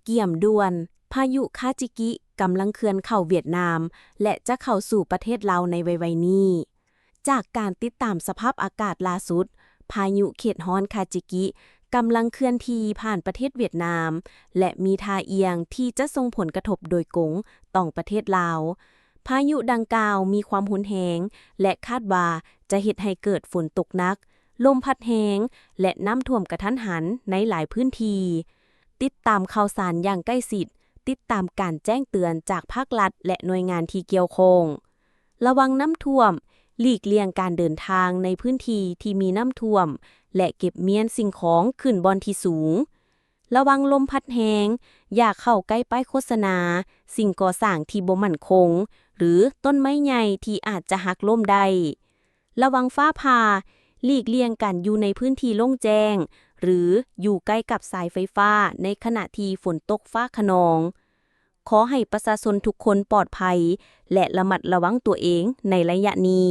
ກຽມດ່ວນ, ພາຍຸຄາຈິກິກຳລັງເຄື່ອນເຂົ້າຫວຽດນາມ ແລະ ຈະເຂົ້າສູ່ປະເທດລາວໃນໄວໆນີ້. ຈາກການຕິດຕາມສະພາບອາກາດລ່າສຸດ, ພາຍຸເຂດຮ້ອນຄາຈິກິກຳລັງເຄື່ອນທີ່ຜ່ານປະເທດຫວຽດນາມ ແລະ ມີທ່າອ່ຽງທີ່ຈະສົ່ງຜົນກະທົບໂດຍກົງຕໍ່ປະເທດລາວ. ພາຍຸດັ່ງກ່າວມີຄວາມຮຸນແຮງ ແລະ ຄາດວ່າຈະເຮັດໃຫ້ເກີດຝົນຕົກໜັກ, ລົມພັດແຮງ ແລະ ນ້ຳຖ້ວມກະທັນຫັນໃນຫຼາຍພື້ນທີ່. ຕິດຕາມຂ່າວສານຢ່າງໃກ້ຊິດ, ຕິດຕາມການແຈ້ງເຕືອນຈາກພາກລັດ ແລະ ໜ່ວຍງານທີ່ກ່ຽວຂ້ອງ. ລະວັງນ້ຳຖ້ວມ, ຫຼີກລ່ຽງການເດີນທາງໃນພື້ນທີ່ທີ່ມີນ້ຳຖ້ວມ ແລະ ເກັບມ້ຽນສິ່ງຂອງຂຶ້ນບ່ອນທີ່ສູງ. ລະວັງລົມພັດແຮງ, ຢ່າເຂົ້າໃກ້ປ້າຍໂຄສະນາ, ສິ່ງກໍ່ສ້າງທີ່ບໍ່ໝັ້ນຄົງ ຫຼື ຕົ້ນໄມ້ໃຫຍ່ທີ່ອາດຈະຫັກລົ້ມໄດ້. ລະວັງຟ້າຜ່າ, ຫຼີກລ່ຽງການຢູ່ໃນພື້ນທີ່ໂລ່ງແຈ້ງ ຫຼື ຢູ່ໃກ້ກັບສາຍໄຟຟ້າໃນຂະນະທີ່ຝົນຕົກຟ້າຂະນອງ. ຂໍໃຫ້ປະຊາຊົນທຸກຄົນປອດໄພ ແລະ ລະມັດລະວັງຕົວເອງໃນໄລຍະນີ້.